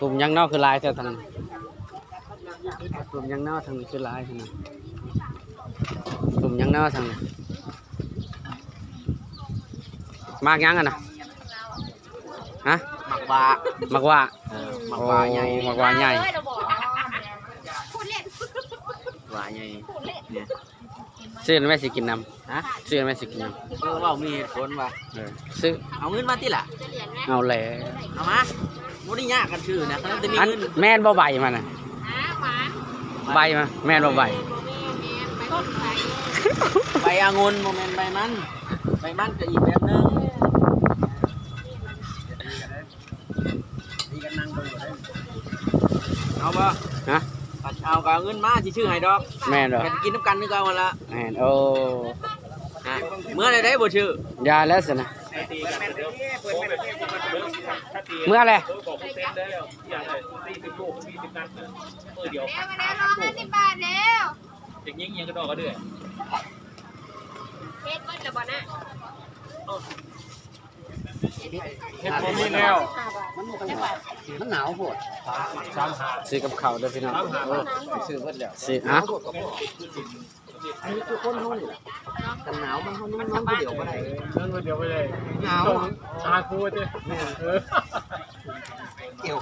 ຕຸ່ມຫຍັງເນາະ ຄືຫຼາຍແທ້ທາງນີ້? ຕຸ່ມຫຍັງເນາະ ທາງນີ້ຄືຫຼາຍຂະໜາດ? ຕຸ່ມຫຍັງເນາະ ທາງນີ້? ໝາກຫຍັງຫັ້ນນະ? ຮະ? ໝາກຫວ້າ ໝາກຫວ້າ. ເອີ ໝາກຫວ້າໃຫຍ່. ໂອ້ ໝາກຫວ້າໃຫຍ່ ຫວ້າໃຫຍ່ ນີ້. ຊື້ແມ່ຊິກິນນຳ. ຮະ? ຊື້ແມ່ຊິກິນນຳ. ເອີ ເວົ້າມີເຫດຜົນວ່າ. ເອີ ຊື້. ເອົາເງິນມາຕິລະ. ເອົາແຫຼະ. ເອົາມາ. ບໍ່ໄດ້ຍາກກັນຊື້ນະ ຄັນແຕ່ມີເງິນ. ແມ່ນບໍ່ໃບມັນນະ? ຫາ ຫວານ. ໃບມັນ ແມ່ນບໍ່ໃບ? ບໍ່ແມ່ນ ແມ່ນໃບ ໃບອະງຸ່ນ ບໍ່ແມ່ນໃບມັນ. ໃບມັນກໍອີກແບບໜຶ່ງ. ເອົາບໍ່? ຮະ? ຄັນເອົາກໍເອົາເງິນມາ ຊິຊື້ໃຫ້ດອກ. ແມ່ນບໍ່? ກັນກິນນຳກັນຄືເກົ່າຫັ້ນລະ. ແມ່ນ. ໂອ້ ຮະ? ເມືອແລ້ວໄດ໋ ບໍ່ຊື້. ຢ່າແລ້ວຊັ້ນນະ. ເມືອແລ້ວ. ເຮັດເບິດແລ້ວບໍ່ນະ? ເຮັດບໍ່ມີແລ້ວ. ມັນບໍ່ຄ່ອຍ ມັນໜາວໂພດ. ສາມຫ້າ ຊື້ກັບເຂົ້າເດີພີ່ນ້ອງ. ໂອ້ ຊື້ເບິດແລ້ວ. ຊື້ ຮະ? ອັນນີ້ຄືຄົນເຮົານີ້ແຫຼະ ຄັນໜາວມັນ ເຮົານອນຜູ້ດຽວບໍ່ໄດ້. ນອນຜູ້ດຽວບໍ່ໄດ້. ໜາວ ຕ້ອງຫາຄູ່ຕິ. ແມ່ນ. ເອີ.